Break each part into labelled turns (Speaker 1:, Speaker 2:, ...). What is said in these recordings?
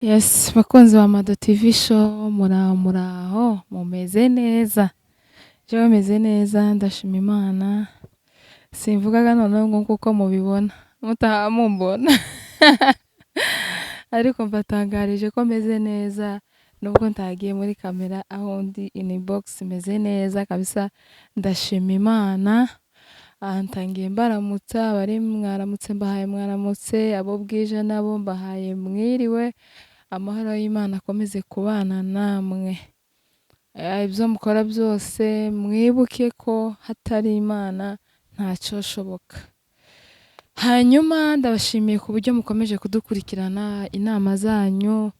Speaker 1: Yes, bakunzi ba Mado TV Show, muraho muraho, mumeze neza? Jewe meze neza, ndashima Imana. Simvugaga noneho ngo kuko mubibona mutaha mumbona, ariko mbatangarije ko meze neza nubwo ntagiye muri kamera. Aho ndi inbox meze neza kabisa, ndashima Imana. Aha ntangiye mbaramutsa, abari mwaramutse mbahaye mwaramutse, abo bwije nabo mbahaye mwiriwe. Amahoro y'Imana akomeze kubana namwe. Ibyo mukora byose mwibuke ko hatari Imana ntacyoshoboka. Hanyuma ndabashimiye ku buryo mukomeje kudukurikirana, inama zanyu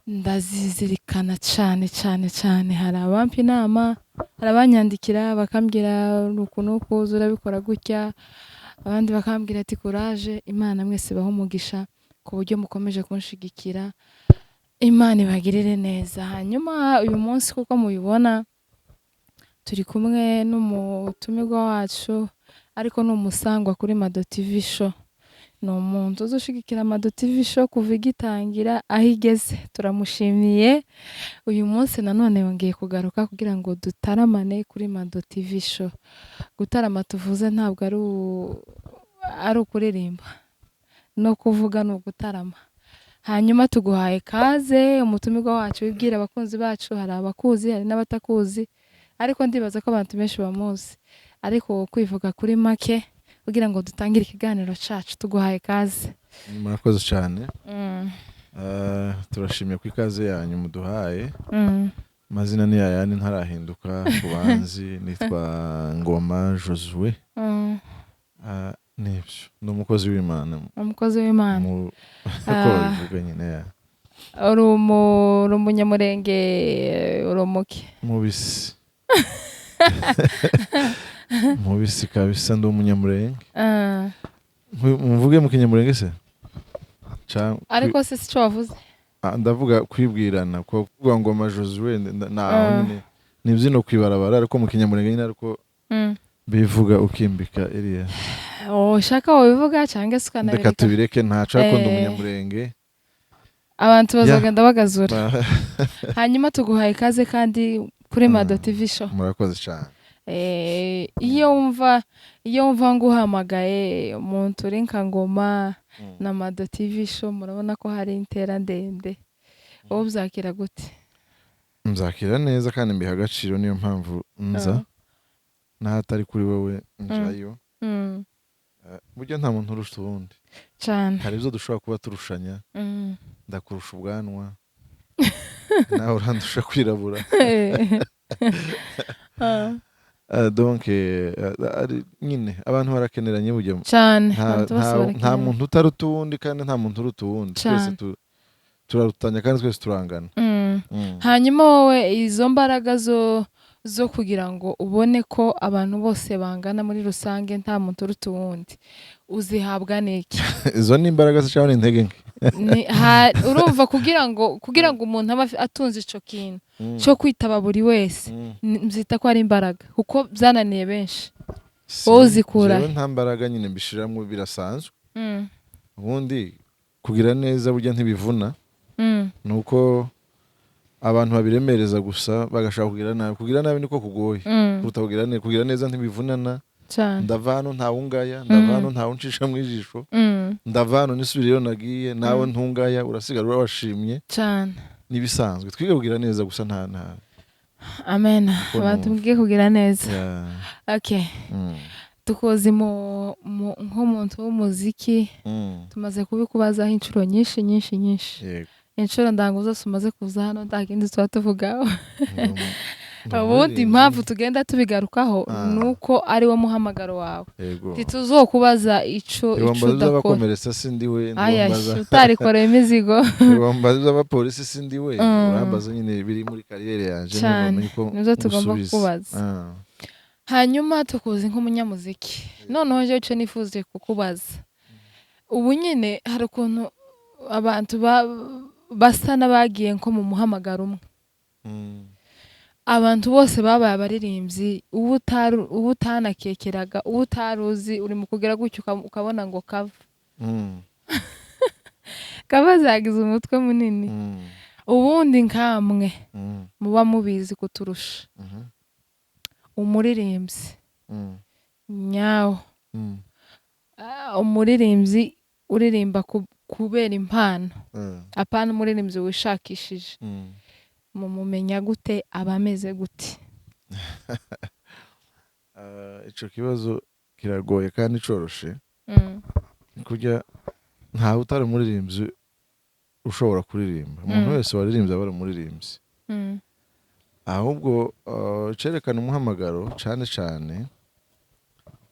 Speaker 1: ndazizirikana cyane cyane cyane. Hari abampa inama, hari abanyandikira bakambwira uku n'uku, urabikora gutya, abandi bakambwira ati courage. Imana mwese baho umugisha ku buryo mukomeje kunshigikira, Imana ibagirire neza. Hanyuma uyu munsi kuko mubibona turi kumwe n'umutumirwa wacu, ariko ni umusangwa kuri Mado TV Show. Ni umuntu uzi ushigikira Mado TV Show kuva igitangira aho igeze, turamushimiye. Uyu munsi nanone yongeye kugaruka kugira ngo dutaramane kuri Mado TV Show. Gutarama tuvuze ntabwo ari ukuririmba no kuvuga, ni ugutarama. Hanyuma tuguhaye kaze, umutumirwa wacu, wibwira abakunzi bacu. Hari abakuzi, hari n'abatakuzi, ariko ndibaza ko abantu benshi bamuzi, ariko kwivuga kuri make kugira ngo dutangire ikiganiro cacu. Tuguhaye kaze.
Speaker 2: Murakoze cyane. Turashimye ku ikaze yanyu muduhaye. Amazina ni yayandi, ntarahinduka. Ku banzi nitwa Ngoma Josue. Nibyo, ni umukozi w'Imana.
Speaker 1: Umukozi w'Imana.
Speaker 2: Uko babivuga nyine ya.
Speaker 1: Uri umunyamurenge, uri umuke?
Speaker 2: Mubisi, mubisi kabisa, ndi umunyamurenge. Mvuge mu Kinyamurenge se?
Speaker 1: Ariko se sico wavuze?
Speaker 2: Ah, ndavuga kwibwirana ko kuvuga Ngoma Josue naho nyine ni ibyino kwibarabara, ariko mu Kinyamurenge nyine ariko bivuga ukimbika iriya.
Speaker 1: Ushaka wabivuga cyangwa se
Speaker 2: Reka
Speaker 1: ukanabireka.
Speaker 2: tubireke, ntaco, ariko ndi umunyamurenge.
Speaker 1: Abantu bazogenda bagazura. Hanyuma tuguhaye ikaze kandi kuri Mado TV Show.
Speaker 2: Murakoze cyane.
Speaker 1: Iyo wumva nguhamagaye umuntu uri nka Ngoma na Mado TV Show, murabona ko hari intera ndende. Wowe ubyakira gute?
Speaker 2: Nzakira neza kandi mbiha agaciro, niyo mpamvu nza n'ahatari kuri wowe njayo. Burya nta muntu urusha uwundi. Hari ibyo dushobora kuba turushanya. Ndakurusha ubwanwa, nawe urandusha kwirabura. Donc nyine abantu barakeneranye burya.
Speaker 1: Abantu bose
Speaker 2: Nta
Speaker 1: barakeneranye.
Speaker 2: muntu utaruta uwundi kandi nta muntu uruta uwundi. Twese turarutanya kandi twese turangana.
Speaker 1: Hanyuma wowe izo mbaraga zo kugira ngo ubone ko abantu bose bangana muri rusange, nta muntu uruta uwundi, uzihabwa n'iki?
Speaker 2: Izo ni imbaraga se cyangwa ni intege nke?
Speaker 1: Urumva kugira ngo umuntu abe atunze ico kintu cyo kwitaba buri wese, mbyita ko ari imbaraga kuko byananiye benshi. Wowe uzikura
Speaker 2: Jewe
Speaker 1: he?
Speaker 2: nta mbaraga nyine mbishiramwo, birasanzwe. Ubundi kugira neza burya ntibivuna, ni uko abantu babiremereza gusa bagashaka kugira nabi. Kugira nabi niko kugoye kuruta kugira neza. Kugira neza ntibivunana. Ndava hano ntawungaya, ndava hano ntawuncisha mu ijisho, ndava hano nisubira iyo nagiye nawe ntungaya, urasigara urabashimye. N'ibisanzwe, twige kugira neza gusa, nta
Speaker 1: Amen.
Speaker 2: Uko
Speaker 1: Abantu
Speaker 2: numva.
Speaker 1: mugiye kugira neza. Okay. Tukuzi nk'umuntu w'umuziki. Tumaze kubikubazaho inshuro nyinshi nyinshi nyinshi. Inshuro ndango zose umaze kuza hano nta kindi tuba tuvugaho.
Speaker 2: Ndi
Speaker 1: Ubundi
Speaker 2: umuririmbyi.
Speaker 1: impamvu tugenda tubigarukaho ni uko ari wo muhamagaro wawe. Ntituzokubaza ico
Speaker 2: Ntiwambaza
Speaker 1: udakora.
Speaker 2: abakomeretsa, sindi we.
Speaker 1: Aya,
Speaker 2: Ntiwambaza
Speaker 1: utarikoreye imizigo.
Speaker 2: Ntiwambaza abapolisi, sindi we. Urambaza nyine biri muri carrière yanje.
Speaker 1: Cane.
Speaker 2: Nibwo uko
Speaker 1: Nivyo tugomba
Speaker 2: ngusubiza.
Speaker 1: kukubaza. Hanyuma tukuzi nk'umunyamuziki. Noneho jewe ico nifuje kukubaza ubu nyine, hari ukuntu abantu basa n'abagiye nko mu muhamagaro umwe, abantu bose babaye abaririmbyi, uwo utanakekeraga, uwo utari uzi, uri mu kugira gutyo ukabona ngo kava. Kabazagize umutwe munini. Ubundi nkamwe muba mubizi kuturusha, umuririmbyi nyawo, umuririmbyi uririmba kubera impano, apana umuririmbyi wishakishije, mumumenya gute? Aba ameze gute?
Speaker 2: Ico kibazo kiragoye kandi coroshe. Kurya ntawe utari umuririmbyi ushobora kuririmba. Umuntu wese waririmbye aba ari umuririmbyi. Ahubwo cerekana umuhamagaro cane cane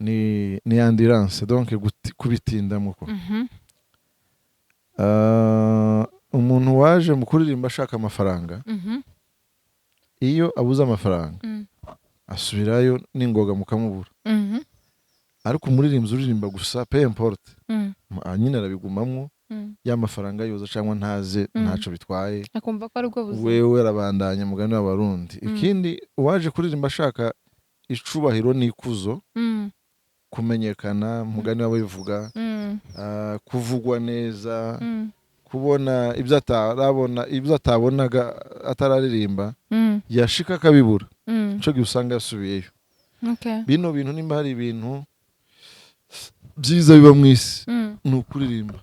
Speaker 2: ni endurance, donc kubitindamo ko umuntu waje mu kuririmba ashaka amafaranga, iyo abuze amafaranga asubirayo n'ingoga mukamubura. Ariko umuririmbyi uririmba gusa, peu importe, nyine arabigumamwo, ya mafaranga yoza cyangwa ntaze, ntaco bitwaye.
Speaker 1: Akumva ko ari bwo buzima.
Speaker 2: Wewe arabandanya, mugani w'Abarundi. Ikindi, uwaje kuririmba ashaka icubahiro n'ikuzo, kumenyekana, mugani w'ababivuga, kuvugwa neza, kubona ibyo atarabona, ibyo atabonaga atararirimba, yashika akabibura, nico gihe usanga yasubiyeyo. Bino bintu, nimba hari ibintu byiza biba mu isi, ni ukuririmba.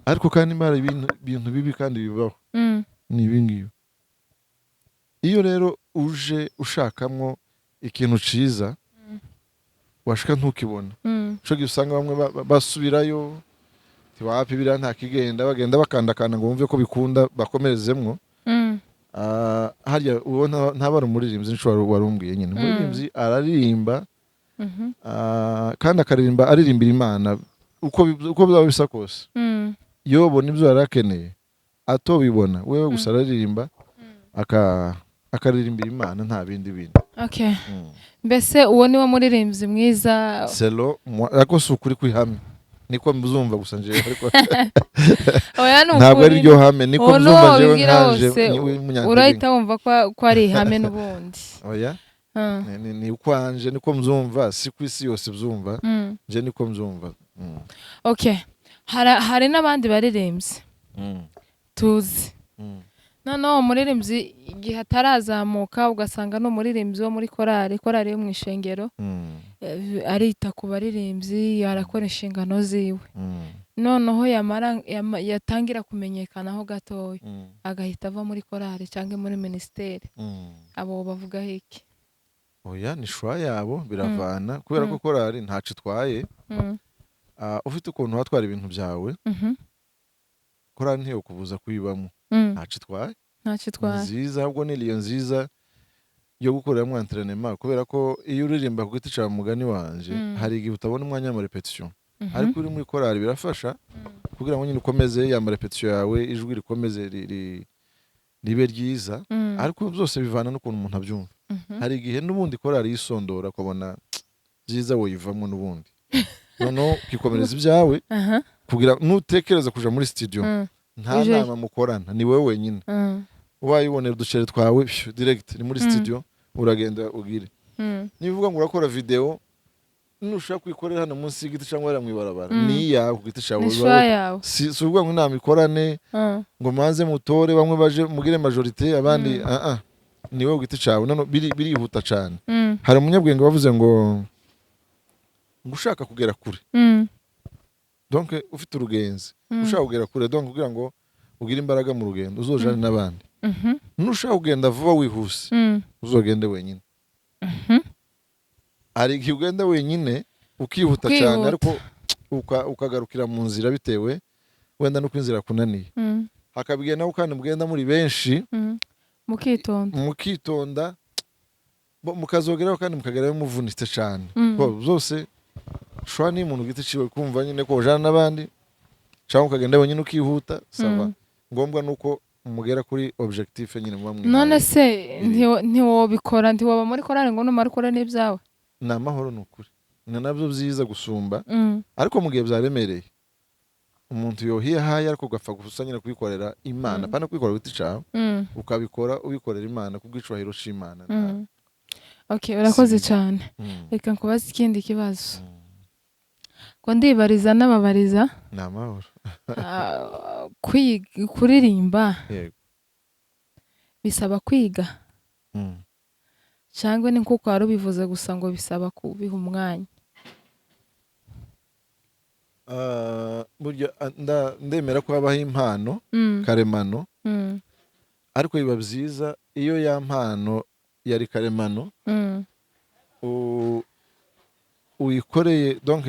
Speaker 2: Ariko kandi nimba hari ibintu bibi kandi bibaho, ni ibi ngibi. Iyo rero uje ushakamwo ikintu ciza, washika ntukibona, nico gihe usanga bamwe basubirayo, ntiwapi, biriya nta kigenda, bagenda bakandakanda ngo bumve ko bikunda bakomerezemwo. Harya uwo ntaba ari umuririmbyi. Nico wari umbwiye nyine, umuririmbyi araririmba, kandi akaririmba aririmbira Imana uko byaba bisa kose. Yobona ibyo yari akeneye, atobibona, wewe gusa araririmba, akaririmbira Imana, nta bindi bintu.
Speaker 1: Okay. Mbese uwo niwo muririmbyi mwiza?
Speaker 2: Selon moi, ariko si ukuri kwihame, niko mbyumva gusa njewe, ariko
Speaker 1: Oya, ni
Speaker 2: ntabwo ari
Speaker 1: ukuri.
Speaker 2: ryo hame, niko
Speaker 1: Uwo
Speaker 2: mbyumva
Speaker 1: nuwo
Speaker 2: njewe
Speaker 1: wibwira
Speaker 2: nkanje
Speaker 1: wose,
Speaker 2: ni w'umunyantege.
Speaker 1: Urahita wumva ko ari ihame n'ubundi.
Speaker 2: Oya, ni ukwanje, niko mbyumva, si ku isi yose byumva. Nje niko mbyumva.
Speaker 1: Okay, hari n'abandi baririmbyi tuzi. Noneho umuririmbyi igihe atarazamuka, ugasanga ni umuririmbyi wo muri korali yo mu ishengero, arita ku baririmbyi, arakora inshingano ziwe. Noneho yamara yatangira kumenyekanaho gatoya, agahita ava muri korali cyangwa muri minisiteri. Abo bavugaho iki?
Speaker 2: Oya, ni choix yabo, biravana kubera ko korali ntaco itwaye. Ufite ukuntu watwara ibintu byawe, korali ntiyokubuza kuyibamo. Ntaco itwaye.
Speaker 1: Ntacyo
Speaker 2: Ni
Speaker 1: itwaye.
Speaker 2: nziza, ahubwo ni lieu nziza yo gukoreramo entraînement, kubera ko iyo uririmba ku giti cyawe, mugani wanje, hari igihe utabona umwanya w'ama répétition. Ariko uri muri korali birafasha kugira ngo nyine ukomeze ya ma répétition yawe, ijwi rikomeze ribe ryiza. Ariko byose bivana n'ukuntu umuntu abyumva. Hari igihe n'ubundi korali yisondora, ukabona byiza woyivamo n'ubundi, noneho ukikomereza ibyawe, kugira nutekereza kuja muri studio, nta
Speaker 1: Ujeyo.
Speaker 2: nama mukorana, ni wowe wenyine. Ubaye ubonera uduceri twawe, phew, direct ni muri studio, uragenda ugire. Niba uvuga ngo urakora video, nushaka kuyikorera hano munsi y'igiti cyangwa hariya mu ibarabara, ni iyawe ku giti cyawe.
Speaker 1: Ni choix yawe.
Speaker 2: Si ukuvuga ngo inama ikorane, ngo manze mutore bamwe baje mugire majorité abandi. Ah ah, ni wowe ku giti cyawe. None birihuta cyane. Hari umunyabwenge wavuze ngo ushaka kugera kure, donc ufite urugenzi, ushaka kugera kure, donc kugira ngo ugire imbaraga mu rugendo, uzojane n'abandi. Nushaka kugenda vuba wihuse, uzogende wenyine. Hari igihe ugenda wenyine ukihuta cyane,
Speaker 1: Ukihuta.
Speaker 2: ariko ukagarukira mu nzira bitewe wenda nuko inzira kunaniye. Hakaba igihe nawe kandi mugenda muri benshi,
Speaker 1: Mukitonda.
Speaker 2: mukitonda, mukazogeraho kandi mukagerayo muvunitse cyane. Bo, byose choix ni umuntu giti ciwe, kumva nyine ko ujana n'abandi cyangwa ukagenda wenyine ukihuta, ça va. Ngombwa nuko mugera kuri objectif nyine muba mwihaye.
Speaker 1: None se ntiwobikora, ntiwoba muri korali ngo numara ukore n'ibyawe?
Speaker 2: Ni amahoro, ni ukuri, ni nabyo byiza gusumba. Ariko mu gihe byaremereye, umuntu yohiye ahaye, ariko ugapfa gusa nyine kubikorera Imana, apana kubikorera ku giti cawe, ukabikora ubikorera Imana kubw'icubahiro c'Imana.
Speaker 1: Okay, urakoze
Speaker 2: Si-
Speaker 1: cyane. Reka nkubaze ikindi kibazo. Ngo ndibariza n'ababariza.
Speaker 2: Ni amahoro.
Speaker 1: Ah, kwiga kuririmba bisaba kwiga cyangwa ni nkuko wari ubivuze gusa ngo bisaba kubiha umwanya?
Speaker 2: Ah, burya ndemera ko habaho impano karemano, ariko biba byiza iyo ya mpano yari karemano uyikoreye, donc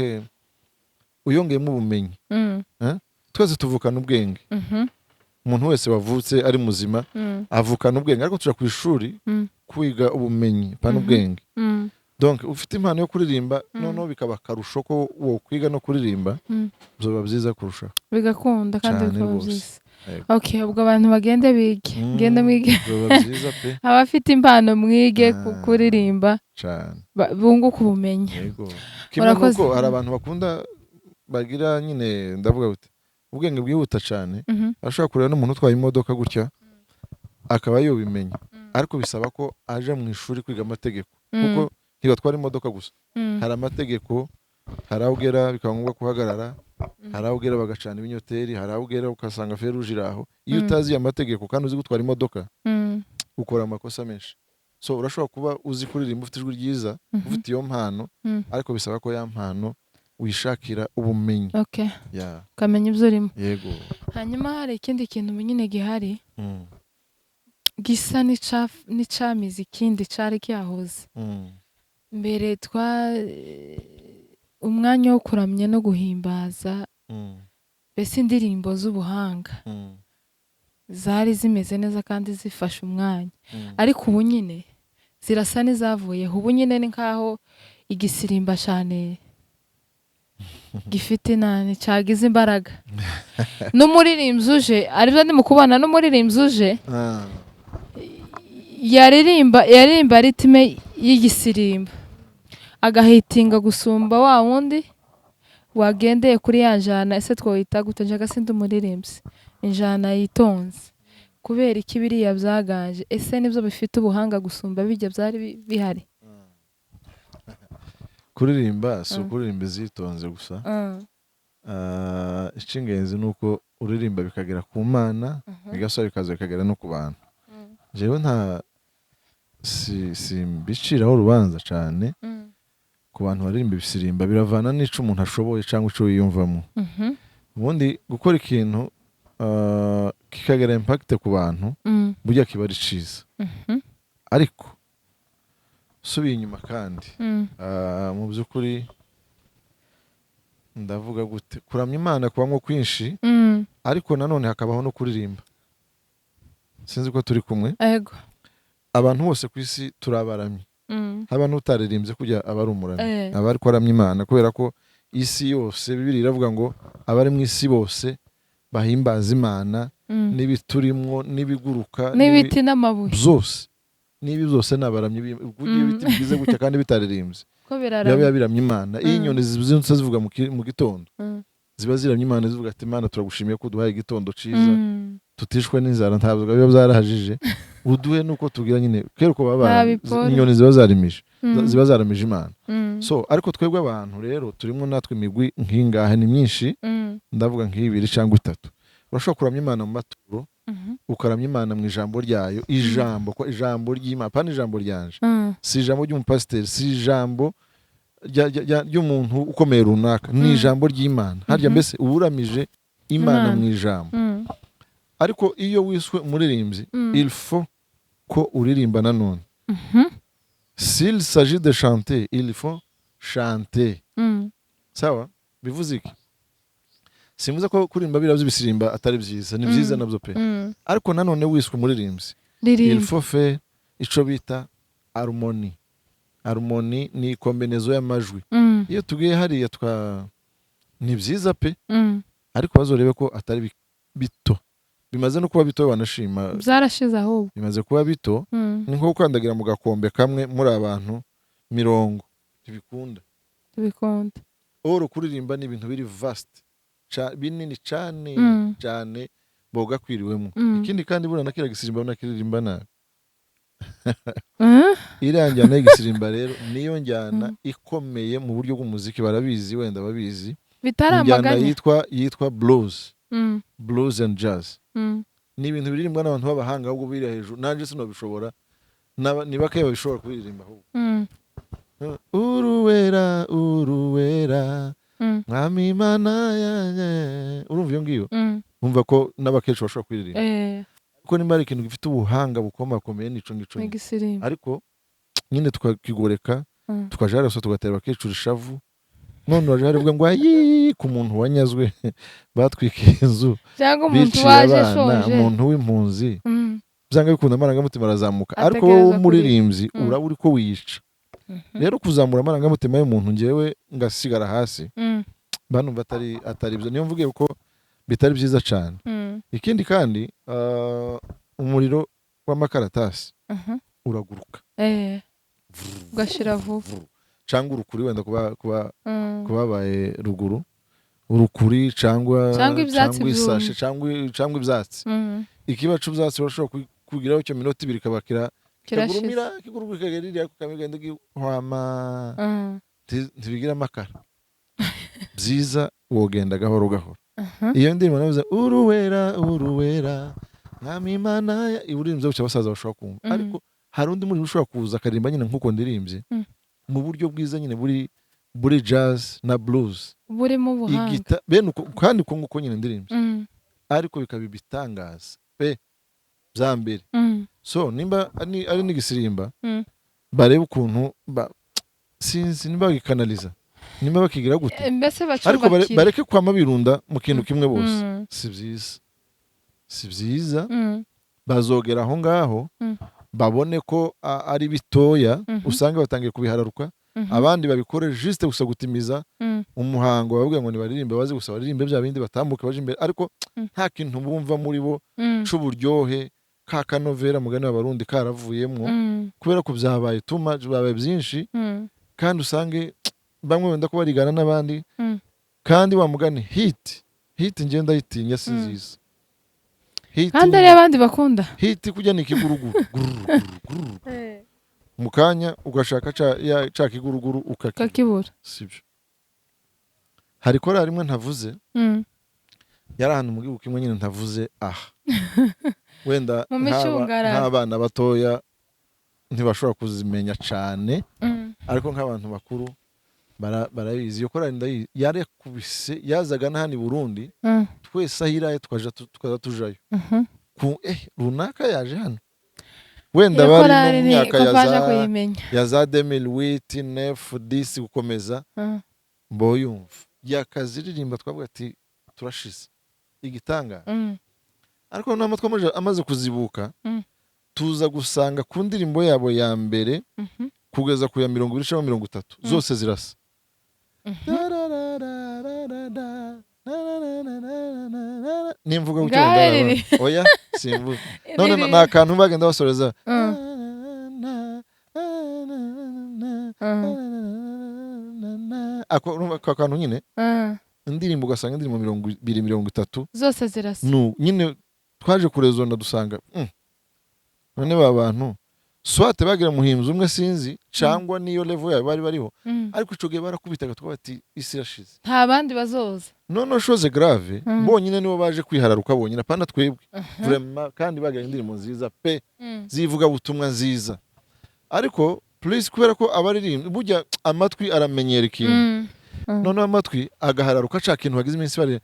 Speaker 2: uyongeyemo ubumenyi. Twese tuvukana ubwenge. Umuntu wese wavutse ari muzima avukana ubwenge, ariko tuja ku ishuri kwiga ubumenyi, pana ubwenge. Donc ufite impano yo kuririmba, noneho bikaba akarusho ko wo kwiga no kuririmba, byoba byiza kurushaho.
Speaker 1: Bigakunda kandi
Speaker 2: Cyane
Speaker 1: bikaba
Speaker 2: rwose.
Speaker 1: byiza.
Speaker 2: Yego.
Speaker 1: Okay, ubwo abantu bagende bige, gende mwige.
Speaker 2: Byoba byiza pe.
Speaker 1: Abafite impano mwige kuririmba,
Speaker 2: cyane
Speaker 1: bunguke ubumenyi.
Speaker 2: Yego, kimwe
Speaker 1: Urakoze.
Speaker 2: nuko hari abantu bakunda bagira nyine, ndavuga gute, ubwenge bwihuta cyane, ashobora kureba n'umuntu utwaye imodoka gutya akaba yobimenya, ariko bisaba ko aja mu ishuri kwiga amategeko, kuko ntibatwara imodoka gusa. Hari amategeko, hari aho ugera bikaba ngombwa guhagarara, hari aho ugera bagacana ibinyoteri, hari aho ugera ugasanga feu rouge iri aho. Iyo utazi aya mategeko kandi uzi gutwara imodoka, ukora amakosa menshi. So urashobora kuba uzi kuririmba, ufite ijwi ryiza, ufite iyo mpano, ariko bisaba ko ya mpano wishakira ubumenyi. Yeah.
Speaker 1: Ukamenya ibyo urimo.
Speaker 2: Yego.
Speaker 1: Hanyuma hari ikindi kintu nyine gihari gisa n'icamize ikindi cari kihahoze mbere. Twa umwanya wo kuramya no guhimbaza, mbese indirimbo z'ubuhanga zari zimeze neza kandi zifashe umwanya, ariko ubu nyine zirasa n'izavuyeho. Ubu nyine ni nkaho igisirimba cyane gifite inani cyagize imbaraga, n'umuririmbyi uje, aribyo ndi mu kubona, n'umuririmbyi uje yaririmba rythme y'igisirimba agahitinga gusumba wa wundi wagendeye kuri ya njana. Ese twoyita gute? Njaga sindi umuririmbyi. Injana yitonze. Kubera iki biriya byaganje? Ese nibyo bifite ubuhanga gusumba bijya byari bihari?
Speaker 2: Kuririmba si ukuririmba izitonze gusa. Ah, icy'ingenzi ni uko uririmba bikagera ku Mana, bigasaba bikaza bikagera no ku bantu. Jewe nta simbiciraho urubanza cyane ku bantu baririmba ibisirimba. Biravana n'ico umuntu ashoboye cyangwa ico yiyumvamo. Ubundi gukora ikintu kikagira impact ku bantu, burya kiba ari ciza. Ariko usubiye inyuma kandi, mu by'ukuri ndavuga gute, kuramya Imana kubamwo kwinshi, ariko nanone hakabaho no kuririmba. Sinzi ko turi kumwe.
Speaker 1: Ego.
Speaker 2: Abantu bose ku isi turabaramyi. Haba n'utaririmbye kujya aba ari umuramyi, aba ariko aramya Imana, kubera ko isi yose, Bibiliya iravuga ngo abari mu isi bose bahimbaza Imana, n'ibiturimwo n'ibiguruka,
Speaker 1: n'ibiti n'amabuye.
Speaker 2: Byose n'ibi byose ni abaramyi burya ibiti bigize gutya kandi bitaririmbye,
Speaker 1: ko
Speaker 2: biba
Speaker 1: biraramye.
Speaker 2: Biramya Imana. Iyo inyoni zibyinnye zivuga mu gitondo, ziba ziramya Imana, zivuga ati: "Imana, turagushimiye ko uduhaye igitondo ciza, tutishwe n'inzara." Ntabwo biba byarahajije, uduhe nuko tugira nyine kera uko baba
Speaker 1: Nta biporo.
Speaker 2: inyoni ziba zarimije, ziba zaramije Imana. So ariko twebwe abantu rero turimo natwe imigwi nk'ingahe? Ni myinshi. Ndavuga nk'ibiri cyangwa itatu. Urashobora kuramya Imana mu maturo, ukaramya Imana mu ijambo ryayo, ijambo ko ijambo ry'Imana, pana ijambo ryanje, si ijambo ry'umupasiteri, si ijambo ry'umuntu ukomeye runaka, ni ijambo ry'Imana harya. Mbese uba uramije Imana
Speaker 1: Imana.
Speaker 2: mu ijambo. Ariko iyo wiswe umuririmbyi, il faut ko uririmba nanone. S'il s'agit de chanter, il faut chanter. Sawa, bivuze iki? Simvuze ko kuririmba biriya by'ibisirimba atari byiza. Ni byiza nabyo pe. Ariko nanone wiswe umuririmbyi, il
Speaker 1: ririmba
Speaker 2: faut faire ico bita harmonie. Harmonie ni combinaison y'amajwi. Iyo tugiye hariya twa ni byiza pe, ariko bazorebe ko atari bito, bimaze no kuba bito banashima.
Speaker 1: Byarashize ahubwo.
Speaker 2: Bimaze kuba bito. Ni nko gukandagira mu gakombe kamwe muri abantu 40, ntibikunda.
Speaker 1: Bikunda.
Speaker 2: Oro kuririmba ni ibintu biri vast, binini cane cyane bogakwiriwemo. Ikindi kandi, buriya na kiriya gisirimba nakiririmba nabi. Iriya njyana y'igisirimba rero niyo njyana ikomeye mu buryo bw'umuziki, barabizi, wenda babizi.
Speaker 1: Bitari
Speaker 2: Injyana
Speaker 1: amaganya.
Speaker 2: yitwa blues, blues and jazz. Ni ibintu biririmbwa n'abantu b'abahanga, ahubwo biri hejuru, nanjye sinabishobora. Ni bakeya babishobora kuririmba ahubwo. Uruwera, uruwera, mwami Imana yanjye. Urumva iyo ngiyo, umva ko n'abakecuru bashobora kuririmba. Ariko nimba hari ikintu gifite ubuhanga bukomakomeye, nico ngico nyine.
Speaker 1: N'igisirimu.
Speaker 2: Ariko nyine tukakigoreka, tukaja hariya gusa tugatera abakecuru ishavu. None uraje hariya uvuga ngo ayi ku muntu wanyazwe, batwikiye inzu,
Speaker 1: cyangwa umuntu
Speaker 2: biciye
Speaker 1: waje
Speaker 2: abana,
Speaker 1: ashonje.
Speaker 2: Umuntu w'impunzi, byanga bikunda amarangamutima arazamuka, ariko
Speaker 1: Ategereza
Speaker 2: wowe
Speaker 1: kurira.
Speaker 2: w'umuririmbyi uraba uri ko wiyica. Rero kuzamura amarangamutima y'umuntu, ngewe ngasigara hasi, banumva atari byo. Niyo mvuge ko bitari byiza cyane. Ikindi kandi, umuriro w'amakaratasi uraguruka,
Speaker 1: Ugashira vuba.
Speaker 2: Cyangwa urukuri, wenda kuba kubabaye ruguru, urukuri cyangwa
Speaker 1: Cyangwa ibyatsi
Speaker 2: cyangwa isashe
Speaker 1: byumye.
Speaker 2: cyangwa ibyatsi. Ikiba cy'ibyatsi urashobora kugiraho icyo minota 2 kaba
Speaker 1: Kirashize.
Speaker 2: kikagurumira, kiguruka, kikagera iriya, kikagenda gihwama. Ntibigira amakara byiza, wogenda gahoro gahoro. Iyo ndirimbo navuze, uruwera, uruwera, mwami Imana uririmbye gutya, abasaza bashobora kumva. Ariko hari undi muri ushobora kuza akaririmba nyine nk'uko ndirimbye, mu buryo bwiza nyine buri jazz na blues,
Speaker 1: burimo ubuhanga.
Speaker 2: Igita bene uko, kandi uko nguko nyine ndirimbye, ariko bikaba ibitangaza pe bya mbere. So nimba ari n'igisirimba, barebe ukuntu sinzi nimba bagikanaliza, nimba bakigira gute,
Speaker 1: Mbese
Speaker 2: ariko
Speaker 1: bacumbakira.
Speaker 2: bareke kwama birunda mu kintu kimwe bose. Si byiza, si byiza. Bazogera aho ngaho babone ko ari bitoya, usange batangiye kubihararuka, abandi babikore juste gusa gutimiza umuhango, bavuga ngo nibaririmbe, baze gusa baririmbe bya bindi, batambuke baje imbere, ariko nta kintu bumva muri bo c'uburyohe, ka kanovera mugani w'Abarundi karavuyemwo, kubera ko byabaye too much, byabaye byinshi. Kandi usange bamwe wenda ko barigana n'abandi. Kandi wa mugani, hit ngenda ndayitinya, si nziza hit.
Speaker 1: Kandi ari abandi bakunda.
Speaker 2: Hit kujya ni ikiguruguru. Gururu, gururu, gururu. Mu kanya ugashaka ca kiguruguru ukakibura.
Speaker 1: Kakibura.
Speaker 2: Sibyo? Hari korali imwe ntavuze, yari ahantu mu gihugu kimwe nyine ntavuze aha, wenda
Speaker 1: Mu micungararo.
Speaker 2: nk'abana batoya ntibashobora kuzimenya cane, ariko nk'abantu bakuru barabizi. Iyo korali ndayizi, yarakubise, yazaga na hano i Burundi. Twese aho iraye tukaza tujayo. Ku runaka yaje hano, wenda
Speaker 1: Iyo
Speaker 2: bari
Speaker 1: korali
Speaker 2: no mu
Speaker 1: ni
Speaker 2: myaka
Speaker 1: ko
Speaker 2: ya
Speaker 1: baje
Speaker 2: za
Speaker 1: kuyimenya.
Speaker 2: ya za 2008, 9, 10 gukomeza. Mboyumva yakaziririmba, twavuga ati turashize, igitangaza. Ariko noneho amatwi amaze kuzibuka, tuza gusanga ku ndirimbo yabo ya mbere kugeza ku ya 20 cyangwa 30, zose zirasa. Nimvuga gutyo
Speaker 1: Ngaho
Speaker 2: wenda
Speaker 1: riri.
Speaker 2: Oya, simvuga none.
Speaker 1: Riri.
Speaker 2: Ni akantu bagenda basoreza. Ako urumva ako kantu nyine, indirimbo ugasanga indirimbo 20, 30
Speaker 1: Zose zirasa.
Speaker 2: Nu nyine twaje kurezona dusanga, none ba bantu swate bagira muhimbyi umwe, sinzi, cyangwa niyo level yabo bari bariho. Ariko ico gihe barakubitaga, tukavuga ati isi irashize.
Speaker 1: Nta bandi bazoza.
Speaker 2: None chose grave, bonyine nibo baje kwihararuka bonyine, apana twebwe vraiment. Kandi bagira indirimbo nziza pe, zivuga butumwa nziza. Ariko please, kubera ko abaririmba burya amatwi aramenyera ikintu, noneho amatwi agahararuka ca kintu bagize iminsi bari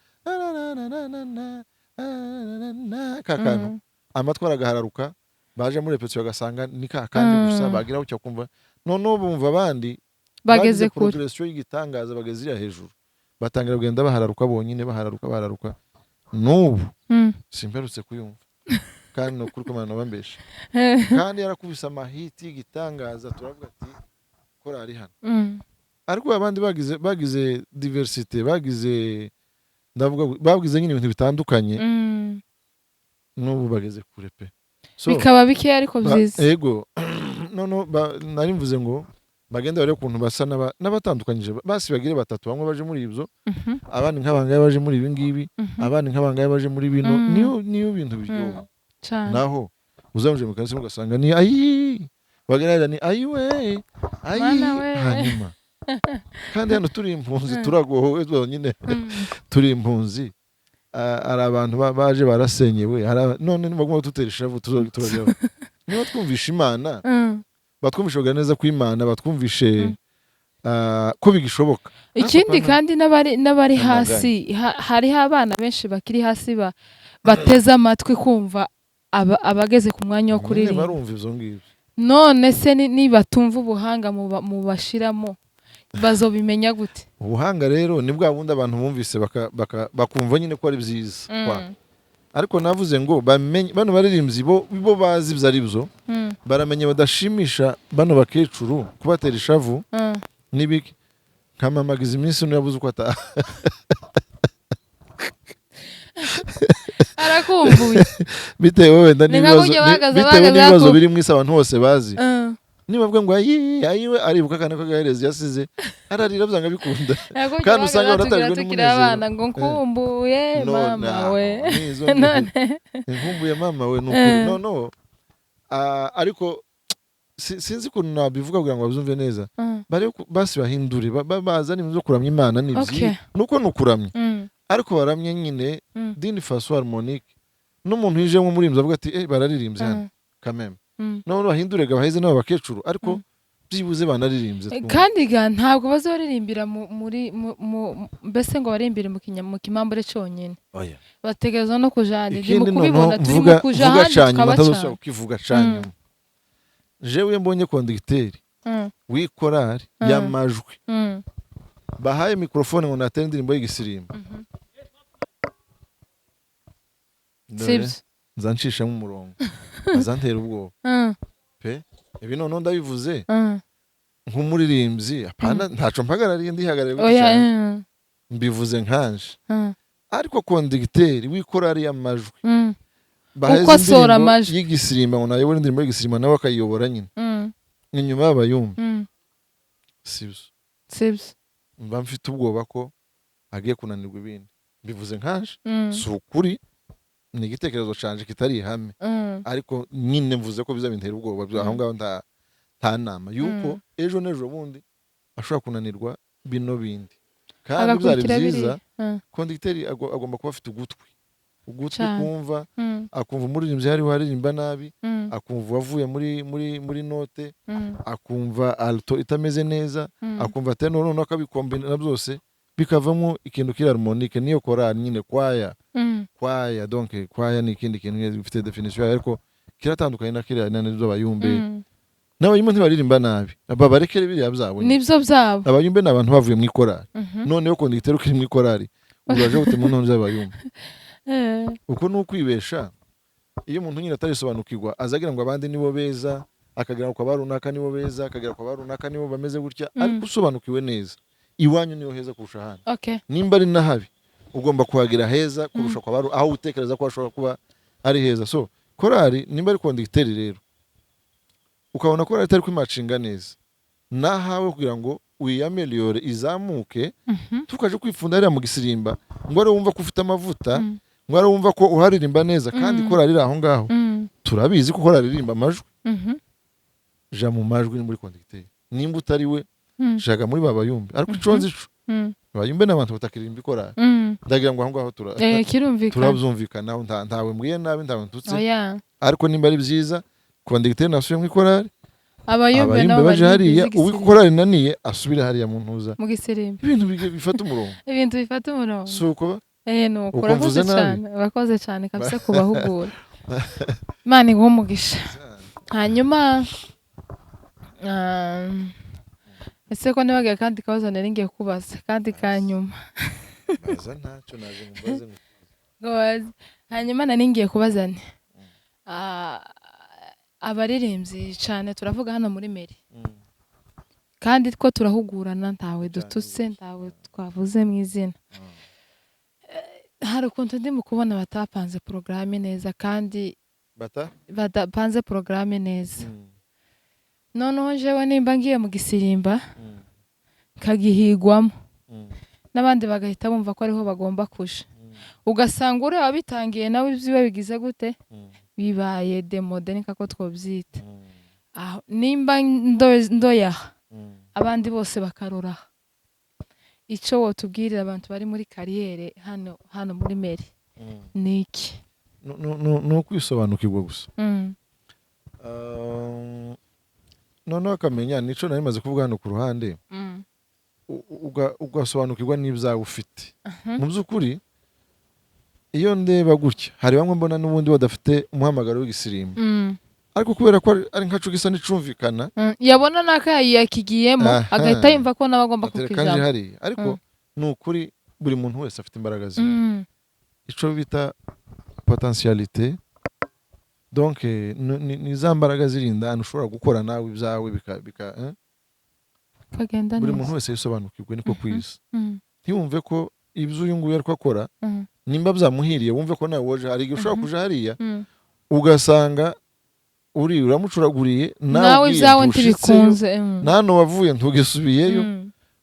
Speaker 2: ka kantu, amatwi aragahararuka, baje muri répétition bagasanga ni ka kandi gusa. Bageraho cyo kumva, noneho bumva abandi
Speaker 1: Bageze
Speaker 2: bagize
Speaker 1: kure.
Speaker 2: progression y'igitangaza, bageze iriya hejuru, batangira kugenda bahararuka bonyine, bahararuka, bahararuka. N'ubu simperutse kuyumva, kandi ni ukuri ko Imana bambesha, kandi yarakubise amahiti y'igitangaza, turavuga ati korali hano. Ariko abandi bagize diversité, bagize, ndavuga bagize nyine ibintu bitandukanye, n'ubu bageze kure pe. So,
Speaker 1: Bikaba bikeya ariko byiza.
Speaker 2: Ego, noneho nari mvuze ngo bagende barebe ukuntu basa n'abatandukanyije, basi bagire batatu, bamwe baje muri ibyo, abandi nk'abangaya baje muri ibi ngibi, abandi nk'abangaya baje muri bino. Niyo bintu biryoha.
Speaker 1: Cane.
Speaker 2: Naho uzamuje mu kanisa ugasanga ni ayi, bagaragara ni ayi we, ayi.
Speaker 1: Mana we.
Speaker 2: Hanyuma Kandi hano turi impunzi, turagowe twonyine, turi impunzi. Hari abantu baje barasenyewe, none nibagomba dutera ishavu, turajyaho. Niba twumvisha Imana, batwumvishe kugira neza kw'Imana, batwumvishe ko bigishoboka.
Speaker 1: Ikindi
Speaker 2: Apana.
Speaker 1: kandi n'abari
Speaker 2: Amaganya.
Speaker 1: hasi, hariho abana benshi bakiri hasi bateze amatwi kumva abageze ku mwanya wo
Speaker 2: Nyine
Speaker 1: kuririmba.
Speaker 2: Barumva ibyo ngibyo.
Speaker 1: None se nibatumva ubuhanga mubashiramo, bazobimenya gute?
Speaker 2: Ubuhanga rero ni bwa bundi abantu bumvise bakumva nyine ko ari byiza kwa. Ariko navuze ngo bamenye bano baririmbyi bo bazi ibyo ari byo, baramenye badashimisha bano bakecuru, kubatera ishavu n'ibiki. Nkamamagiza iminsi yabuze uko ataha.
Speaker 1: Arakumbuye.
Speaker 2: Bitewe wenda
Speaker 1: Ni nka
Speaker 2: n'ibibazo
Speaker 1: gutya bahagaze
Speaker 2: bitewe
Speaker 1: bahagaze
Speaker 2: n'ibibazo biri mu isi abantu bose bazi. Niba bavuga ngo ayi ayiwe, aribuka akana k'agaherezi yasize, ararira byanga bikunda.
Speaker 1: Nka gutya
Speaker 2: Kandi usanga
Speaker 1: bahagaze batubwira
Speaker 2: baratarijwe
Speaker 1: tukiri
Speaker 2: n'umunezero.
Speaker 1: abana ngo nkumbuye
Speaker 2: No,
Speaker 1: mama we.
Speaker 2: nizo
Speaker 1: None
Speaker 2: nkumbuye mama we, ni ukuri. No, ariko sinzi ukuntu nabivuga kugira ngo babyumve neza. Bare basi bahindure, bazane ibintu byo kuramya Imana, ni byiza, nuko ni ukuramya, ariko baramye nyine d'une façon harmonique, n'umuntu yijemo umuririmbyi avuga ati: "Eh, bararirimbye hano kameme." None bahindure ga, baheze n'abo bakecuru, ariko byibuze banaririmbye twumve.
Speaker 1: Kandi ga ntabwo bazoririmbira muri mbese ngo baririmbire mu kimambure cyonyine.
Speaker 2: Oya.
Speaker 1: Bategerezwa no kuja ahandi. Ndi mu
Speaker 2: Ikindi
Speaker 1: kubibona,
Speaker 2: noneho
Speaker 1: turi mu
Speaker 2: mvuga
Speaker 1: kuja
Speaker 2: mvuga
Speaker 1: ahandi
Speaker 2: ca nyuma, ntazosubira
Speaker 1: tukabacana.
Speaker 2: kukivuga ca nyuma. Jewe iyo mbonye conducteur w'ikorari y'amajwi bahaye mikrofone ngo natere indirimbo y'igisirimba, dore
Speaker 1: Sibyo.
Speaker 2: nza nshishamo umurongo, azantera ubwoba pe. Ibi noneho ndabivuze nk'umuririmbyi, apana ntaco mpagarariye, ndihagarariye gutya
Speaker 1: Oya.
Speaker 2: cyane. Mbivuze nkanje. Ariko conducteur w'ikorari y'amajwi baheze
Speaker 1: Ukosora
Speaker 2: indirimbo
Speaker 1: amajwi.
Speaker 2: y'igisirimba ngo nayobore indirimbo y'igisirimba, nawe akayiyobora nyine inyuma y'abayumva, sibyo.
Speaker 1: Sibyo.
Speaker 2: Mba mfite ubwoba ko agiye kunanirwa ibindi. Mbivuze nkanje, si ukuri, ni igitekerezo canje kitari ihame, ariko nyine mvuze ko bizabintera ubwoba aho ngaho nta nama yuko ejo n'ejo bundi ashobora kunanirwa bino bindi, kandi byari
Speaker 1: Agakurikira
Speaker 2: byiza.
Speaker 1: biriya.
Speaker 2: Conducteur agomba kuba afite ugutwi
Speaker 1: Cane.
Speaker 2: kumva, akumva umuririmbyi hariho aririmba nabi, akumva uwavuye muri note, akumva alto itameze neza, akumva tenor, noneho akabikombina byose bikavamo ikintu kiri harmonique. Niyo korali nyine, kwaya. Kwaya, donc kwaya ni ikindi kintu nyine gifite definition yayo, ariko kiratandukanye na kiriya n'ibyo abayumbe. N'abayumbe ntibaririmba nabi, aba barekere biriya byabo nyine.
Speaker 1: Nibyo byabo.
Speaker 2: Abayumbe ni abantu bavuye mu ikorali. Noneho conducteur ukiri mu ikorali, uraje gute mu ntonde z'abayumbe? Uko ni ukwibesha. Iyo umuntu nyine atarisobanukirwa, azagira ngo abandi nibo beza, akagira ngo kwa ba runaka nibo beza, akagira kwa ba runaka nibo bameze gutya. Ariko usobanukiwe neza, iwanyu niho heza kurusha ahandi. Nimba ari nahabi, ugomba kuhagira heza kurusha kwa aho utekereza ko hashobora kuba ari heza. So korali nimba ari conducteur rero, ukabona korali itari kwimacinga neza nahawe kugira ngo uyiaméliore izamuke, tukaje kwifunda hariya mu gisirimba ngo ari wumva ko ufite amavuta, ngo ari wumva ko uharirimba neza, kandi korali iri aho ngaho. Turabizi ko korali iririmba amajwi. Ja mu majwi ni muri conducteur. Nimba utari we, shaka muri ba bayumbe. Ariko ico nzi co, bayumbe ni abantu batakiririmba ikorali. Ndagira ngo aho ngaho
Speaker 1: Kirumvikana.
Speaker 2: turabyumvikanaho. Ntawe mbwiye nabi, ntawe ntutse.
Speaker 1: Oya.
Speaker 2: Ariko nimba ari byiza, conducteur nasubiye mu ikorali,
Speaker 1: Abayumbe
Speaker 2: abayumbe
Speaker 1: nabo
Speaker 2: baje
Speaker 1: baririmba
Speaker 2: hariya,
Speaker 1: iz'igisirimba.
Speaker 2: uw'ikorali inaniye asubire hariya mu ntuza.
Speaker 1: Mu gisirimba.
Speaker 2: Ibintu bifata umurongo.
Speaker 1: Ibintu bifata umurongo.
Speaker 2: Si uko?
Speaker 1: Nuko
Speaker 2: Uko
Speaker 1: urakoze
Speaker 2: mvuze nabi?
Speaker 1: cyane, urakoze cyane kabisa kubahugura. Imana iguhe umugisha. Hanyuma ese ko nibagiwe akandi kabazo nari ngiye kubaza, kandi ka nyuma?
Speaker 2: Baza, ntacyo naje ngo mbaze ngo.
Speaker 1: Ngo baze. Hanyuma nari ngiye kubaza nti abaririmbyi cyane turavuga hano muri mairie, kandi two turahugurana, ntawe dututse, ntawe twavuze mu izina. Hari ukuntu ndi mu kubona batapanze porogaramu neza, kandi
Speaker 2: bata
Speaker 1: badapanze porogaramu neza. Noneho jewe nimba ngiye mu gisirimba nkagihigwamo, n'abandi bagahita bumva ko ariho bagomba kuja, ugasanga uriya wabitangiye nawe ibyiwe bigize gute, bibaye démodé, niko ko twobyita. Aho nimba ndoyaha. Abandi bose bakarora. Ico wotubwirira abantu bari muri carrière hano hano muri mairie ni iki?
Speaker 2: Ni ukwisobanukirwa gusa. Noneho akamenya nico nari maze kuvuga hano ku ruhande, ugasobanukirwa n'ibyawe ufite. Mu by'ukuri iyo ndeba gutya, hari bamwe mbona n'ubundi badafite umuhamagaro w'igisirimba, ariko kubera ko ari nkaco gisa n'icumvikana,
Speaker 1: Yabona n'aka yakigiyemo, agahita yumva ko nawe agomba
Speaker 2: atereka nje
Speaker 1: kukijamo.
Speaker 2: hariya. Ariko ni ukuri, buri muntu wese afite imbaraga ziwe, ico bita potentialité. Donc ni za mbaraga ziri indani ushobora gukora nawe ibyawe bika?
Speaker 1: Kagenda
Speaker 2: Buri
Speaker 1: neza.
Speaker 2: muntu wese yisobanukirwe, niko kwiza. Ntiwumve ko ibyo uyu nguyu ariko akora, nimba byamuhiriye, wumve ko nawe woje. Hari igihe ushobora kuja hariya, ugasanga uri uramucuraguriye,
Speaker 1: nawe
Speaker 2: ugiye
Speaker 1: ibyawe
Speaker 2: ntushitseyo,
Speaker 1: ntibikunze.
Speaker 2: Na hano wavuye ntugisubiyeyo.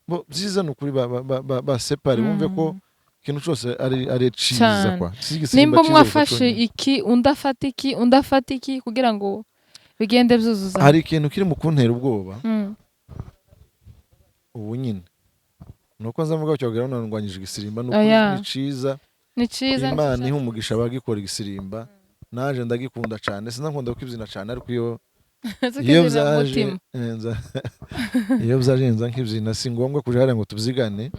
Speaker 2: Bo byiza ni ukuri basepare, wumve ko ikintu cyose ari ciza
Speaker 1: Cane.
Speaker 2: kwa. Si igisimba
Speaker 1: Nimba umwe
Speaker 2: ciza gusa
Speaker 1: afashe
Speaker 2: conyine.
Speaker 1: iki, undi afata iki, undi afata iki, kugira ngo bigende byuzuzanya.
Speaker 2: Hari ikintu kiri mu kuntera ubwoba ubu nyine, ni uko nza mvuga cyo none ndwanyije igisirimba. Ni ukuri,
Speaker 1: Oya.
Speaker 2: ni ciza.
Speaker 1: Ni ciza.
Speaker 2: Imana iha umugisha abagikora igisirimba. Naje ndagikunda cyane, sinakunda kukibyina cyane, ariko iyo
Speaker 1: Tukibyinira mu
Speaker 2: byaje
Speaker 1: mutima.
Speaker 2: Iyo byaje nza nkibyina. Si ngombwa kuja hariya ngo tubyigane.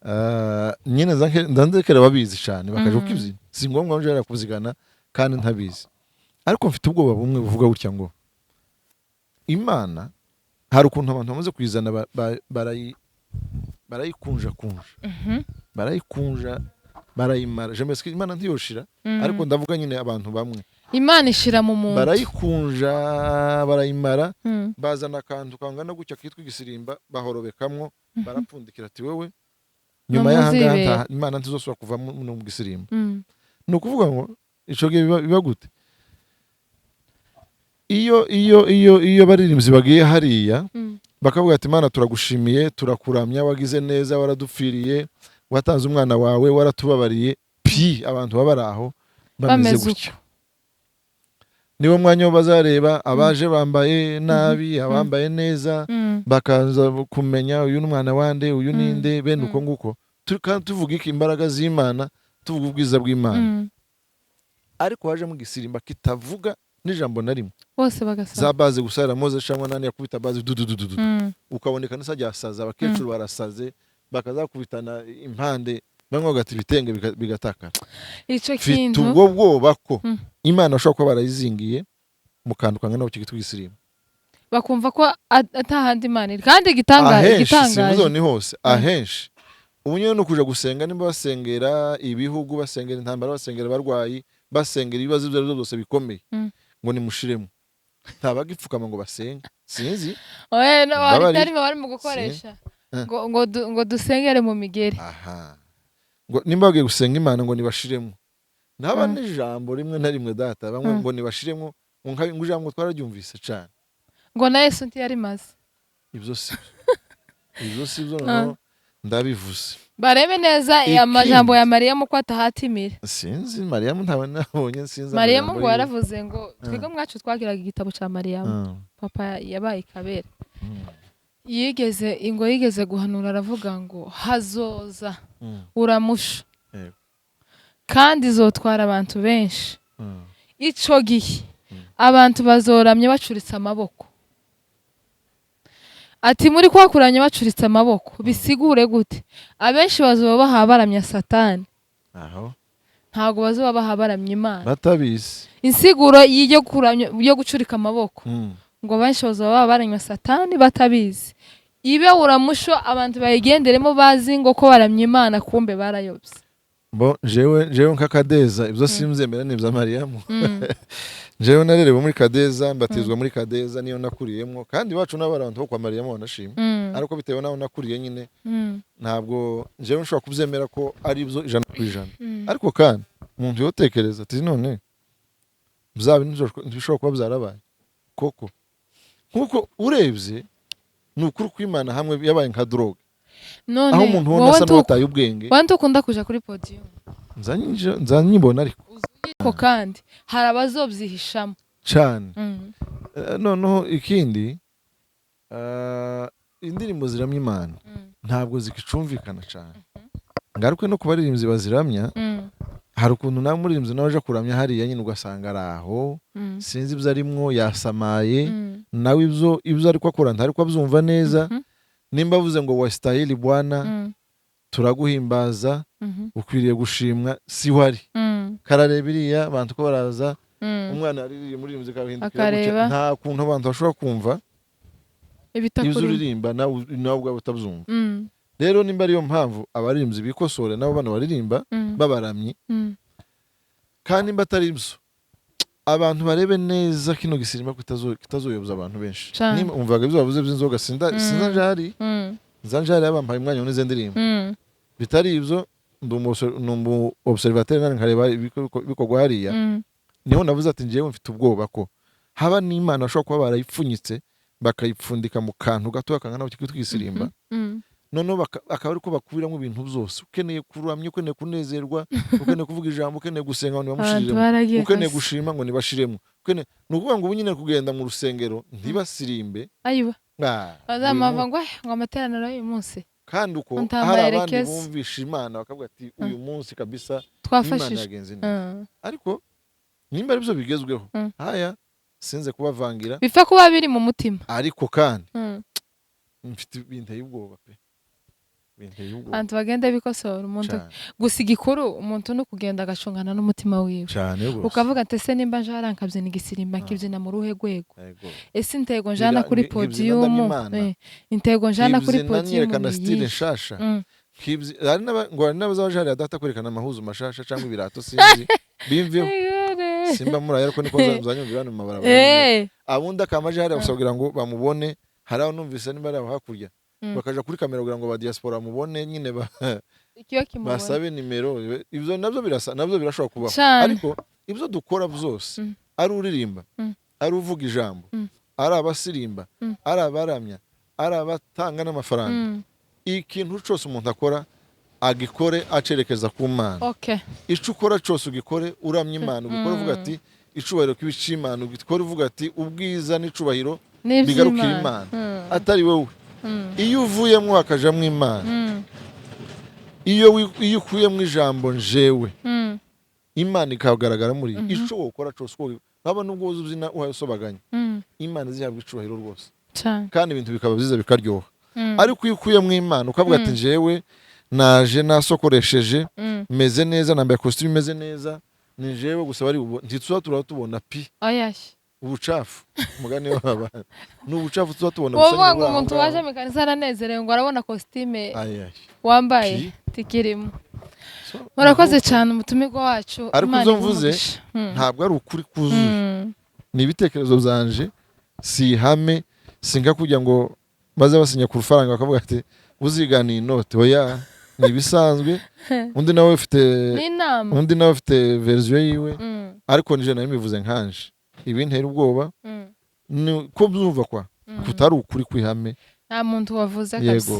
Speaker 2: Ah, nyine nza ndekera ababizi cyane bakaja kukibyina. Si ngombwa nje hariya kubyigana kandi ntabizi. Ariko mfite ubwoba bumwe buvuga gutya ngo Imana hari ukuntu abantu bamaze kuyizana, barayikunjakunja, barayikunja, barayimara. Je m'excuse, Imana ntiyoshira, ariko ndavuga nyine abantu bamwe.
Speaker 1: Imana ishira mu muntu.
Speaker 2: Barayikunja, barayimara, bazana akantu kangana gutya kitwa igisirimba, bahorobekamwo, barapfundikira, ati: "Wewe nyuma y'ahangaha
Speaker 1: Muzibera.
Speaker 2: Imana ntizosubira kuva mu gisirimba." Ni ukuvuga ngo ico gihe biba gute iyo baririmbyi bagiye hariya, bakavuga ati: "Imana, turagushimiye, turakuramya, wagize neza, waradupfiriye, watanze umwana wawe, waratubabariye," pi abantu baba bari aho bameze
Speaker 1: Bameze
Speaker 2: gutya, niwo mwanya wo bazareba abaje bambaye nabi, abambaye neza, bakaza kumenya uyu ni umwana wande, uyu ninde, bene uko nguko. Kandi tuvuga iki? Imbaraga z'Imana, tuvuga ubwiza bw'Imana. Ariko wajemo igisirimba kitavuga n'ijambo na rimwe,
Speaker 1: bose bagasaba
Speaker 2: za baze gusa, Moze cyangwa nani yakubita baze dududududu, ukaboneka nisa ryasaze, abakecuru barasaze, bakazakubitana impande, bamwe bagata ibitenge bigatakara.
Speaker 1: Ico
Speaker 2: Mfite
Speaker 1: kintu
Speaker 2: ubwo bwoba ko Imana bashobora kuba barayizingiye mu kantu kangana gutyo kitwa igisirimba,
Speaker 1: bakumva ko atahandi Imana iri, kandi
Speaker 2: ahenshi
Speaker 1: igitangaje
Speaker 2: simvuze ni hose, ahenshi ubu nyine ni ukuja gusenga, nimba basengera ibihugu, basengera intambara, basengera abarwayi, basengera ibibazo ibyo ari byo byose bikomeye, ngo nimushiremo, ntabagipfukama ngo basenge, sinzi.
Speaker 1: Oya, no, hari
Speaker 2: Mbabarira.
Speaker 1: terme barimo gukoresha
Speaker 2: Eh.
Speaker 1: ngo dusengere mu migeri.
Speaker 2: Aha, ngo nimba bagiye gusenga Imana ngo nibashiremo, ntaba n'ijambo rimwe na rimwe data bamwe ngo nibashiremo, ngo ijambo twararyumvise cyane.
Speaker 1: Ngo na Yesu ntiyarimaze.
Speaker 2: Ibyo si byo, ibyo si byo, noneho ndabivuze.
Speaker 1: Barebe neza
Speaker 2: Ikindi.
Speaker 1: amajambo ya Mariyamu ko atahatimira.
Speaker 2: Sinzi Mariyamu, ntawe nabonye, sinzi
Speaker 1: Mariyamu
Speaker 2: amajambo
Speaker 1: ngo
Speaker 2: yiwe.
Speaker 1: yaravuze ngo twebwe mwacu twagiraga igitabo ca Mariyamu. Papa yabaye kabera, yigeze ngo yigeze guhanura, aravuga ngo hazoza uramusha, kandi izotwara abantu benshi. Ico gihe abantu bazoramye bacuritse amaboko. Ati muri kwa kuramya bacuritse amaboko bisigure gute? Abenshi bazoba baha baramya Satani,
Speaker 2: Aho
Speaker 1: ntabwo bazoba baha baramya Imana.
Speaker 2: Batabizi.
Speaker 1: Insiguro y'iryo kuramya, yo gucurika amaboko, ngo benshi bazoba baba baramya Satani batabizi. Ibe uramusho, abantu bayigenderemo bazi ngo ko baramya Imana, kumbe barayobye.
Speaker 2: Bo jewe nka Kadeza, ibyo simzemera ni ibya Mariyamu. Jewe narerewe muri Kadeza, mbatizwa muri Kadeza, niyo nakuriyemo, kandi iwacu n'abo abantu bo kwa Mariyamu banashima, ariko bitewe n'aho nakuriye nyine, ntabwo jewe nshobora kubyemera ko ari byo 100%. Ariko kandi umuntu yotekereza ati: "None bya bintu ntibishobora kuba byarabaye koko?" Nkuko urebye, ni ukuri kw'Imana hamwe yabaye nka drogue,
Speaker 1: None
Speaker 2: aho umuntu ubona
Speaker 1: wowe
Speaker 2: asa n'uwataye ubwenge.
Speaker 1: Wowe ntukunda kuja kuri podium?
Speaker 2: Nza nyibona, ariko
Speaker 1: Ko kandi hari abazobyihishamo.
Speaker 2: Cyane. Noneho ikindi, Indirimbo ziramya Imana ntabwo zikicumvikana cyane. Ngaruke no ku baririmbyi baziramya, hari ukuntu nawe umuririmbyi nawe aje kuramya hariya nyine ugasanga ari aho, sinzi ibyo arimwo, yasamaye, nawe ibyo ariko akora ntari ko abyumva neza. Nimba avuze ngo wastahili Bwana, turaguhimbaza, ukwiriye gushimwa, si wari karareba iriya abantu ko baraza, umwana yaririye umuririmbyi akahindukira gutya, nta kuntu abantu bashobora kumva ibyo uririmba nawe ubwawe utabyumva. Rero nimba ariyo mpamvu abaririmbyi bikosore nabo bano baririmba babaramyi, kandi nimba atari ibyo abantu barebe neza kino gisirimba kitazoyoboza abantu benshi. Umvaga ibyo bavuze by'inzoga, sinza njari nza njari yabampaye umwanya w'izo ndirimbo. Bitari ibyo ndi umu observateur nani nkareba ibikorwa hariya, niho navuze ati njyewe mfite ubwoba ko haba n'Imana bashobora kuba barayipfunyitse bakayipfundika mu kantu gato kangana kitwa igisirimba, noneho akaba ariko bakubiramo ibintu byose. Ukeneye kuramya, ukeneye kunezerwa, ukeneye kuvuga ijambo, ukeneye gusenga ngo nibamushiremo, ukeneye gushima ngo nibashiremo, ni ukuvuga ngo ubu nyine kugenda mu rusengero ntibasirimbe.
Speaker 1: Ayiwa bazamava ngo amateraniro y'uyu munsi,
Speaker 2: kandi uko hari abandi bumvisha Imana bakavuga ati uyu munsi kabisa
Speaker 1: twafashije,
Speaker 2: Imana yagenze neza. Ariko nimba ari byo bigezweho, haya sinze kubavangira,
Speaker 1: bipfa kuba biri mu mutima.
Speaker 2: Ariko kandi mfite binteye ubwoba pe, binteye ubwoba.
Speaker 1: Abantu bagenda bikosora umuntu gusa igikuru umuntu no kugenda agacungana n'umutima wiwe ukavuga ati ese nimba njara nkabyina igisirimba nkibyina mu ruhe rwego, ese intego njana kuri podium, intego njana kuri podium
Speaker 2: nyerekana style nshasha, ngo hari n'abazaje hariya data kwerekana amahuzu mashasha cyangwa ibirato sinzi bimveho simba muraye, ariko niko nzanyumvira hano mu mabarabara. Abundi akamaje hariya gusa kugira ngo bamubone, hari aho numvise nimba ari aho hakurya bakaja kuri kamera kugira ngo ba diaspora mubone nyine basabe nimero. Ibyo nabyo birasa, nabyo birashobora kubaho. Ariko ibyo dukora byose, ari uririmba, ari uvuga ijambo, ari abasirimba, ari abaramya, ari abatanga n'amafaranga, ikintu cyose umuntu akora agikore acerekeza ku Mana. Ico ukora cyose ugikore uramya Imana, ugikore uvuga ati icubahiro k'ibicimana, ugikore uvuga ati ubwiza n'icubahiro bigarukira Imana, atari wowe. Iyo uvuyemo hakajamwo Imana, iyo ukuyemo ijambo njewe, Imana ikagaragara muri ico wokora cyose, haba nubwo ubyina uhasobaganya, Imana zihabwa icubahiro rwose, kandi ibintu bikaba byiza bikaryoha. Ariko iyo ukuyemo Imana ukavuga ati njewe naje nasokoresheje, meze neza, nambaye costume imeze neza, ni jewe gusa bari ntituza turatubona pi ubucafu umugani w'abantu ni ubucafu tuba tubona.
Speaker 1: Gusa ngo umuntu waje mu kanisa aranezerewe ngo arabona costume wambaye tikirimo. Murakoze cyane umutumirwa wacu.
Speaker 2: Ariko ibyo mvuze ntabwo ari ukuri kuzuye, ni ibitekerezo byanje, si ihame, singa kugira ngo baze basinya ku rufaranga bakavuga ati uziganiye inote, oya ni ibisanzwe. Undi nawe ufite undi nawe ufite version yiwe, ariko nije nari mivuze nkanje ibintera ubwoba ni ko byumva kwa kutari ukuri kwihame,
Speaker 1: nta muntu wavuze kabisa.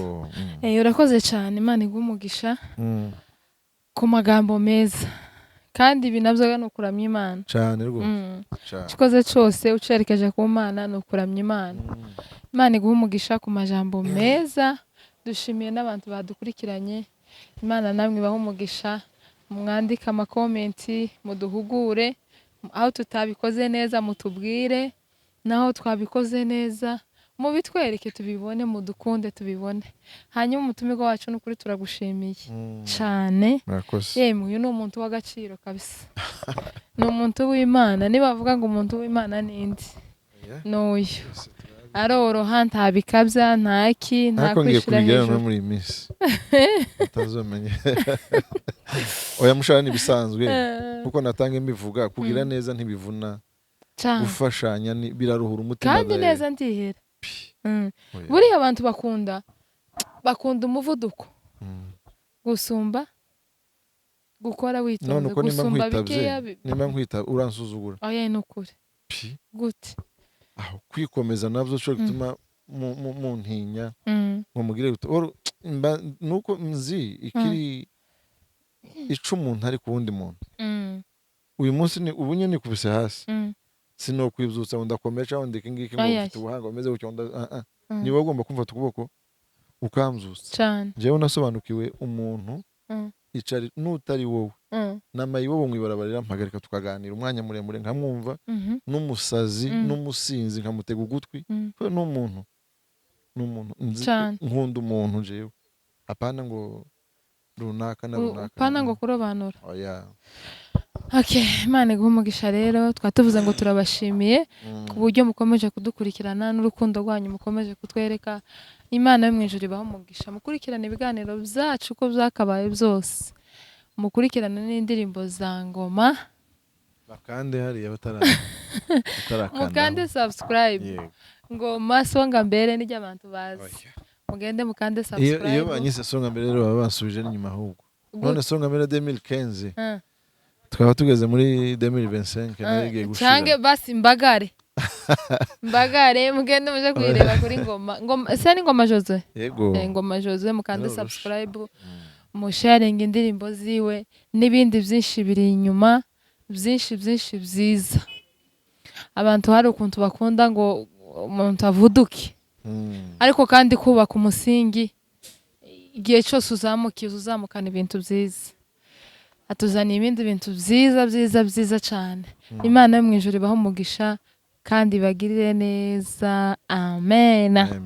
Speaker 1: Urakoze cyane, Imana iguhe umugisha ku magambo meza, kandi ibi nabyo ni ukuramya Imana
Speaker 2: cyane rwose.
Speaker 1: Icyo cyose ucerekeje ku Mana ni ukuramya Imana. Imana iguhe umugisha ku majambo meza. Dushimiye n'abantu badukurikiranye, Imana namwe ibahe umugisha, mwandike amakomenti, muduhugure aho tutabikoze neza, mutubwire naho twabikoze neza, mubitwereke tubibone, mudukunde tubibone. Hanyuma umutumirwa wacu n'ukuri turagushimiye cyane. Yemwe uyu ni umuntu w'agaciro kabisa, ni umuntu w'Imana. Niba bavuga ngo umuntu w'Imana nindi n'uyu, aroroha, ntabikabya, ntaki, nta kwishira hejuru
Speaker 2: muri iyi minsi utazomenya. Oya mushara ni bisanzwe, kuko natanga imivuga kugira neza ntibivuna, gufashanya biraruhura umutima,
Speaker 1: kandi neza ndihera. Buriya abantu bakunda umuvuduko gusumba gukora witonze, gusumba bikeya.
Speaker 2: Nimba nkwita uransuzugura.
Speaker 1: Oya ni ukuri gute
Speaker 2: aho kwikomeza nabyo cyo gituma muntinya ngo mugire nuko nzi ikiri ico umuntu ari ku wundi muntu. Uyu munsi ni ubu nyine nikubise hasi, sinokwibyutsa ngo ndakomeye cyangwa ndeke ngiki ngo mfite ubuhanga bumeze gutyo. Niba ugomba kumfata ukuboko ukamzutsa. Njyewe nasobanukiwe umuntu icari n'utari wowe, namayibobo mw'ibarabara irampagarika, tukaganira umwanya muremure, nkamwumva, n'umusazi, n'umusinzi nkamutega ugutwi. Kubera n'umuntu nkunda umuntu jewe, apana ngo runaka na runaka.
Speaker 1: Upana ngo kurobanura.
Speaker 2: Oya.
Speaker 1: Okay, Imana iguhe umugisha. Rero twaba tuvuze ngo turabashimiye ku buryo mukomeje kudukurikirana n'urukundo rwanyu mukomeje kutwereka. Imana yo mu ijuru ibahe umugisha. Mukurikirane ibiganiro byacu uko byakabaye byose, mukurikirane n'indirimbo za Ngoma.
Speaker 2: Bakande hariya batarakanda.
Speaker 1: Mukande subscribe.
Speaker 2: Yego.
Speaker 1: Ngoma Songa Mbere nijyo abantu bazi.
Speaker 2: Oya.
Speaker 1: Mugende mukande
Speaker 2: Iyo
Speaker 1: subscribe.
Speaker 2: banyise Songa Mbere rero, baba bansubije n'inyuma ahubwo. None Songa Mbere 2015, twaba tugeze muri 2025, nayo igiye gushira.
Speaker 1: Cange basi mbagare, mbagare, mugende muje kuyireba kuri Ngoma. Ngoma ese ni Ngoma Jose?
Speaker 2: Yego.
Speaker 1: Ngoma Jose, mukande
Speaker 2: Biroroshe.
Speaker 1: subscribe, musharinga indirimbo ziwe n'ibindi byinshi biri inyuma, byinshi byinshi byiza. Abantu hari ukuntu bakunda ngo umuntu avuduke, ariko kandi kubaka umusingi, igihe cyose uzamukiye uzamukana ibintu byiza. Atuzaniye ibindi bintu byiza byiza byiza cyane. Imana yo mu ijuru ibahe umugisha kandi ibagirire neza. Amen.
Speaker 2: Amen.